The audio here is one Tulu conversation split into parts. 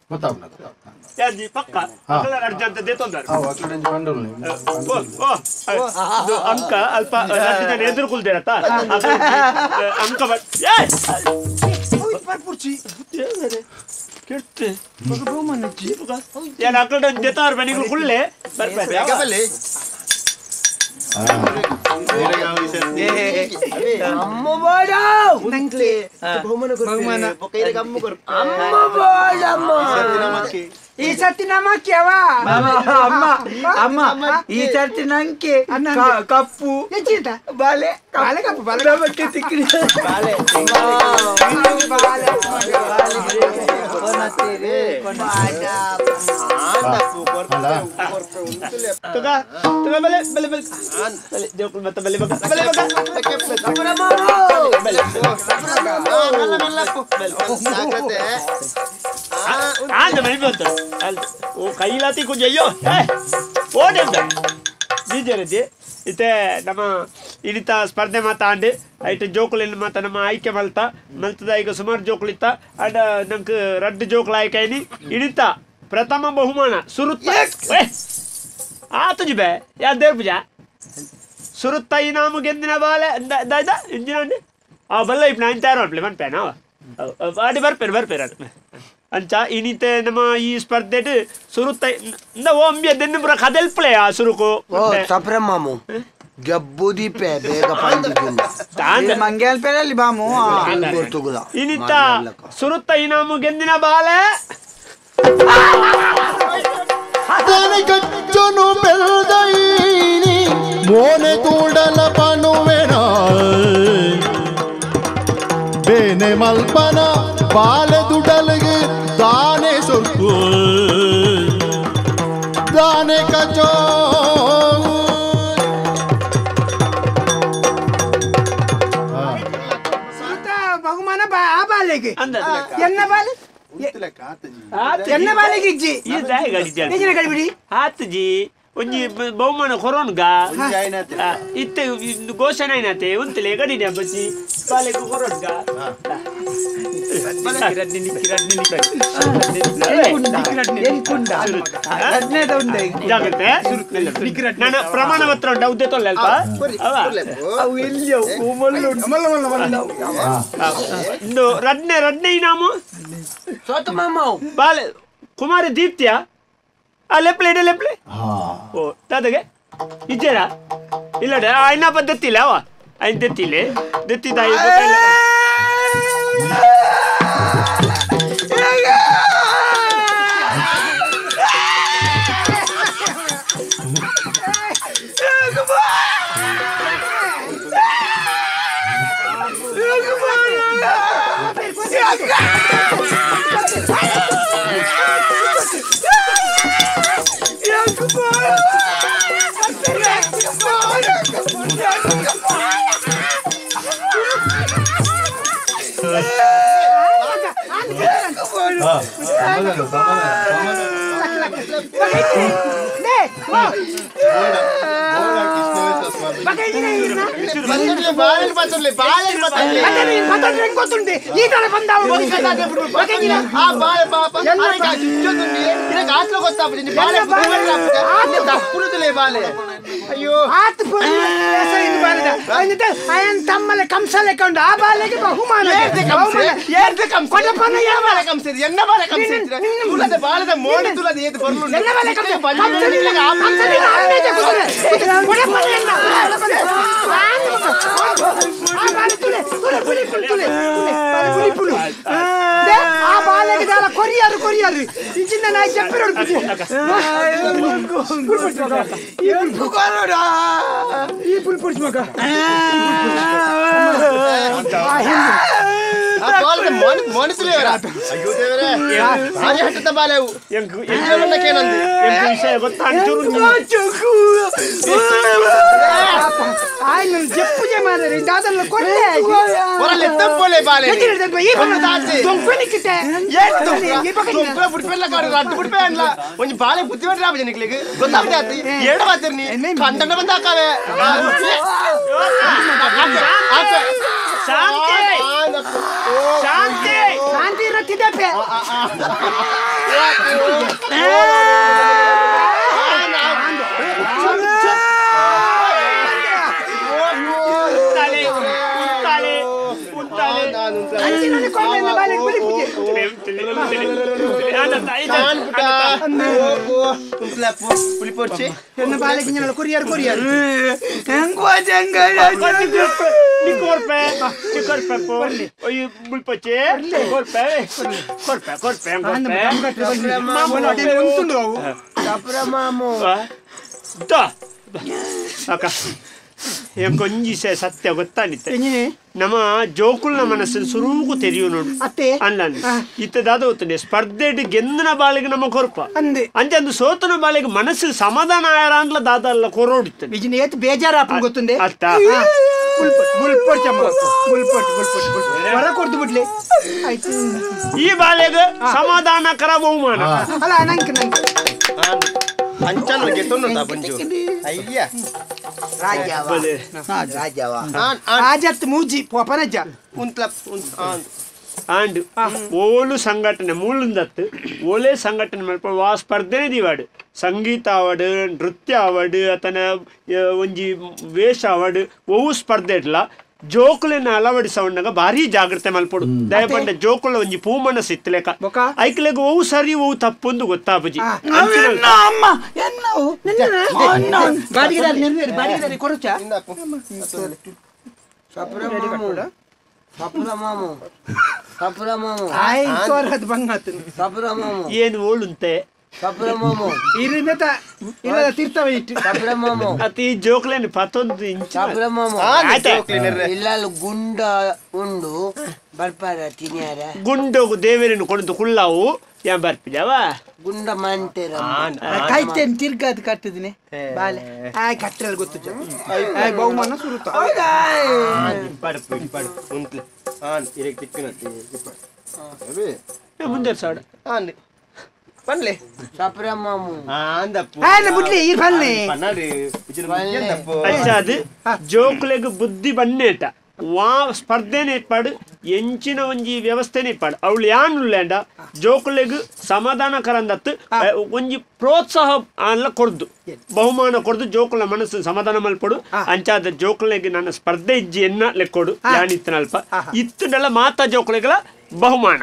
ಗೊತ್ತಾಗ್ತದೆ ಯಾಜಿ ಪಕ್ಕ ಅಕಲ ಅರ್ಜಂತ ದೇತೊಂದಾರು ಆ ಅಕಲ ಬಂಡಲ್ ಓ ಓ ಇದು ಅಂಕ ಅಲ್ಪ ರಡ್ಡು ಜನ ಎದುರು ಕುಲ್ದೇರತ್ತ ಅಂಕ ಏ ಪರ್ಪುರ್ಚಿ ಕೆಟ್ಟ ಯಾನ್ ಅಕಲ ದೇತಾರ್ ಬನಿಗಳು ಕುಲ್ಲೆ ಬರ್ಪೆ ಯಾಕಬಲ್ಲಿ ಅಮ್ಮ ಬಾಡ ನಂಕ್ಲೆ ಬಹುಮಾನ ಕೊರ್ಪೆರ್ ಬೊಕ ಇರೆಗ್ ಅಮ್ಮ ಕೊರ್ಪೆರ್ ಅಮ್ಮ ಬಾಡ ಅಮ್ಮ ಈ ಸರ್ತಿ ನಮಕ್ಕೆ ಅವ ಅಮ್ಮ ಅಮ್ಮ ಈ ಸರ್ತಿ ನಂಗೆ ಕಪ್ಪು ಬಾಲೆ ಬಾಲೆ ಕಪ್ಪು ಬಾಲೆ ನಮಕ್ಕೆ ತಿಕ್ಕಿ ಬಾಲೆ ಬಾಲೆ ತುಗ ತುಗ ಬಲೆ ಬಲೆ ಬಲೆ ಬಲೆ ಜೋಕುಲ್ ಮತ್ತ ಬಲೆ ಬಗ ಬಲೆ ಬಗ ಬಲೆ ಆಂದ ಮನೆ ಬಂತು ಓ ಕೈಲಾತಿ ಕುಂಜ ಅಯ್ಯೋ ಓಡೆಂದ ಬೀಜರದಿ ಇತ್ತೆ ನಮ್ಮ ಇನಿತ ಸ್ಪರ್ಧೆ ಮಾತಾಂಡು ಐಟ್ ಜೋಕುಲಿನ ಮಾತ ನಮ್ಮ ಆಯ್ಕೆ ಮಲ್ತ ಮಲ್ತದ ಈಗ ಸುಮಾರು ಜೋಕುಲಿತ್ತ ಅಂಡ್ ನಂಗೆ ರಡ್ಡು ಜೋಕುಲ ಆಯ್ಕೆ ಐನಿ ಇನಿತ ಪ್ರಥಮ ಬಹುಮಾನ ಸುರುತ್ತ ಆತುಜಿ ಬೇ ಯಾ ದೇವ್ರ ಪೂಜಾ ಸುರುತ್ತ ಇನಾಮು ಗೆಂದಿನ ಬಾಲೆ ದಾಯ್ದ ಇಂಜಿನ ಆ ಬಲ್ಲ ಇಪ್ಪ ನಾನು ತಯಾರು ಮಾಡ್ಪ್ಲೆ ಮನ್ಪೇನ ಅಡಿ ಬರ್ಪೇರು ಬರ್ಪೇರು ಅದು ಅಂಚ ಇನಿತೆ ನಮ್ಮ ಈ ಸ್ಪರ್ಧೆ ಸುರುತ್ತ ಇಂದ ಓ ಅಂಬಿಯ ದೆನ್ನು ಪುರ ಕದೆಲ್ಪ್ಲೆ ಆ ಸುರುಕು ಓ ಸಪ್ರೆ ಮಾಮು ಜಬ್ಬುದೀಪೆ ಬೇಗ ಪಂಜಿಗಿಂದ ಮಂಗ್ಯಾಲ್ ಪೇರಲ್ಲಿ ಬಾಮು ಗೊತ್ತುಗುಲ ಇನಿತ ಸುರುತ್ತ ಇನಾಮು ಗೆಂದಿನ ಬಾಲೆ ಕಚ್ಚನು ಬೆಳ್ದೈನಿ ಮೋನೆ ತೂಡಲ ಪನುವೆನ ಬೇನೆ ಮಲ್ಪನ ಬಾಲೆ ದುಡಲಿಗೆ ದಾನೆ ಸೊರ್ಕು ದಾನೆ ಕಚೋ ಬಹುಮಾನ ಆ ಬಾಲೆಗೆ ಎನ್ನ ಬಾಲೆ ಎನ್ನ ಬಾಲೆಗೆ ಇಜ್ಜಿ ಗಡಿಬಿಡಿ ಆತಜಿ ಒಂಜಿ ಬಹುಮಾನ ಕೊರೋನ್ಗ ಇತ್ತೆ ಘೋಷಣೆ అయినతే ಉಂತಲೆ ಗಡಿನ ಬಚ್ಚಿ ಬಾಲೆಗೆ ಕೊರೋನ್ಗ ಜಾಗ್ರತೆ ನಾನು ಪ್ರಮಾಣ ಪತ್ರ ಉಂಟು ಉದ್ದೆ ತೊಲ್ಲೆ ಅಲ್ಪ ಇಂದು ರಡ್ನೆ ರಡ್ನೆ ಇನಾಮು ಬಾಲೆ ಕುಮಾರಿ ದೀಪ್ತಿಯಾ ಆ ಲೆಪ್ಲೆ ಇಡೆ ಲೆಪ್ಲೆ ಓ ತಾತಗೆ ಇಜ್ಜೇರಾ ಇಲ್ಲಡ ಆಯ್ನ ಪದ್ಧತಿಲ್ಲ ಅವ ಐನ್ ದೆತ್ತಿಲ್ಲ ದೆತ್ತಿ ತಾಯಿ ಗೊತ್ತಿಲ್ಲ ತಮ್ಮಲೆ ಕಂಸ ಲೆಕ್ಕ ಆ ಬಾಲೆಗೆ ಬಹುಮಾನ ಆ ಬಾಲೆಗೆ ಕೊರಿಯಾರು ಕೊರಿಯಾರು ಇಂಚಿನ ನಾಯಿ చెప్పారు ಈ ಪುಲ್ ಪುಡ್ಚು ಮಗ ಬಾಳೆ ಬುದ್ಧಿ ಕಂಡ ಬಂದಾಕವೆ ಶಾಂತಿ ಶಾಂತಿ ಶಾಂತಿ ರತ್ತಿದಪ್ಪೆ. ಕೊಂಜಿಸೆ ಸತ್ಯ ಗೊತ್ತಾನಿತ್ತೆ ನಮ್ಮ ಜೋಕುಲ್ನ ಮನಸ್ಸು ಸುರುಕು ತೆರಿಯು ನೋಡು ಅಲ್ಲ ಇತ್ತದಾದ ಗೊತ್ತುಂಡೆ ಸ್ಪರ್ಧೆ ಗೆಂದನ ಬಾಳಿಗೆ ನಮ್ಮ ಕೊರಪ ಅಂಚೆ ಅಂದು ಸೋತನ ಬಾಳಿಗೆ ಮನಸ್ಸು ಸಮಾಧಾನ ಆಯರ ಅಂದ್ಲ ದಾದ ಅಲ್ಲ ಕೊರೋಡಿತ್ತು ಬೇಜಾರ ಗೊತ್ತುಂಡೆ ಅತ್ತ ಈ ಬಾಳೆಗೆ ಸಮಾಧಾನಕರ ಬಹುಮಾನ ಅಲ್ಲ ನಂಗೆ ನಂಗೆ ಆಂಡ್ ಓಲು ಸಂಘಟನೆ ಮೂಲಂದತ್ತು ಓಲೇ ಸಂಘಟನೆ ಮಲ್ಪ ವಾ ಸ್ಪರ್ಧೆನೆ ದಿವಾಡು ಸಂಗೀತ ಆವಡ್ ನೃತ್ಯ ಆವಡ್ ಅತನ ಒಂಜಿ ವೇಷ ಆವಡ್ ಒವು ಸ್ಪರ್ಧೆ ಇಡ್ಲ ಜೋಕುಲೆನ ಅಳವಡಿಸವಣ್ಣಗ ಭಾರಿ ಜಾಗ್ರತೆ ಮಲ್ಪೊಡು ದಯಪಂಡ ಜೋಕುಲ ಒಂಜಿ ಪೂ ಮನಸ್ಸು ಇತ್ತಲೇಕ ಐಕ್ಲೆಗ್ ಒವು ಸರಿ ಒವು ತಪ್ಪೊಂದು ಗೊತ್ತಾಪುಜಿ ಏನು ಓಳುಂತೆ ಅತಿ ಜೋಕ್ಲೇನು ಪತ್ತೊಂದು ಇಂಚು ಗುಂಡ ಉಂಡು ಬರ್ಪಾರ ತಿನ್ಯಾರ ಗುಂಡೋಗು ದೇವರನ್ನು ಕೊಂಡು ಕುಳ್ಳಾವು ಏನ್ ಬರ್ಪಿದವ ಗುಂಡ ಮಂಟೇರ ಕೈತೇನ್ ತಿರ್ಗಾದ್ ಕಟ್ಟಿದಿನಿ ಬಾಲೆ ಆಯ್ ಕಟ್ಟರಲ್ಲಿ ಗೊತ್ತು ಬಹುಮಾನ ಸುರುತ ಮುಂದೆ ಸಾಡ ಪನ್ಲೆ ಸಾಪ್ರ ಮಾಮು ಬುಡ್ಲಿ ಈ ಪನ್ಲೆ ಅಚ್ಚ ಅದು ಜೋಕುಲೆಗ್ ಬುದ್ಧಿ ಬನ್ನೇಟ ವಾ ಸ್ಪರ್ಧೆನೆ ಇಟ್ಪಾಡು ಎಂಚಿನ ಒಂಜಿ ವ್ಯವಸ್ಥೆನೆ ಇಪ್ಪಾಡು ಅವಳು ಯಾನುಲ್ಲೇಂಡ ಜೋಕುಲೆಗ್ ಸಮಾಧಾನ ಕರಂದತ್ತು ಒಂಜಿ ಪ್ರೋತ್ಸಾಹ ಅಲ್ಲ ಕೊರ್ದು ಬಹುಮಾನ ಕೊರ್ದು ಜೋಕುಲ ಮನಸ್ಸು ಸಮಾಧಾನ ಮಲ್ಪಡು ಅಂಚಾದ ಜೋಕುಲೆಗ್ ನನ್ನ ಸ್ಪರ್ಧೆ ಇಜ್ಜಿ ಎನ್ನ ಲೆಕ್ಕೊಡು ಯಾನಿತ್ತನಲ್ಪ ಇತ್ತುಂಡಲ್ಲ ಮಾತಾ ಜೋಕುಲೆಗಳ ಬಹುಮಾನ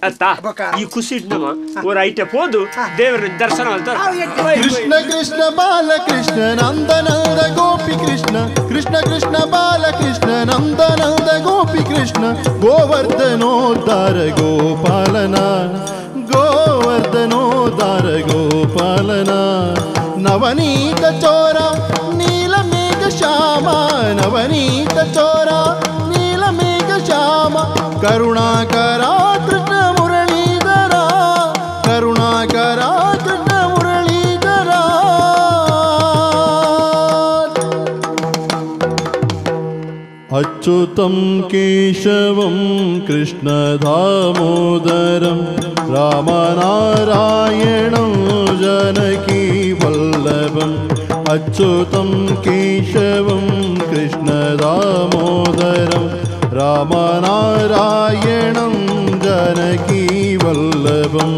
ಅತ್ತಾ ಈ ಖುಷಿ ನಮ್ಮ ಓರ್ ಐಟೆ ಪೋದು ದೇವರ ದರ್ಶನ ಕೃಷ್ಣ ಕೃಷ್ಣ ಬಾಲಕೃಷ್ಣ ನಂದ ನಂದ ಗೋಪಿ ಕೃಷ್ಣ ಕೃಷ್ಣ ಕೃಷ್ಣ ಬಾಲಕೃಷ್ಣ ನಂದ ನಂದ ಗೋಪಿ ಕೃಷ್ಣ ಗೋವರ್ಧನೋದ್ಧಾರ ಗೋಪಾಲನ ಗೋವರ್ಧನೋದ್ಧಾರ ಗೋಪಾಲನ ನವನೀತ ಚೋರ ನೀಲಮೇಘ ಶ್ಯಾಮ ನವನೀತ ಚೋರ ನೀಲಮೇಘ ಶ್ಯಾಮ ಕರುಣಾಕರ ಕೃಷ್ಣ ಮುರಳೀಧರ ಕರುಣಾಕರ ಕೃಷ್ಣ ಮುರಳೀಧರ ಅಚ್ಯುತಂ ಕೇಶವಂ ಕೃಷ್ಣ ದಾಮೋದರಂ ರಾಮನಾರಾಯಣಂ ಜಾನಕೀ ವಲ್ಲಭಂ ಅಚ್ಯುತಂ ಕೇಶವಂ ಕೃಷ್ಣ ದಾಮೋದರಂ ರಾಮನಾರಾಯಣಂ ಜಾನಕೀ ವಲ್ಲಭಂ.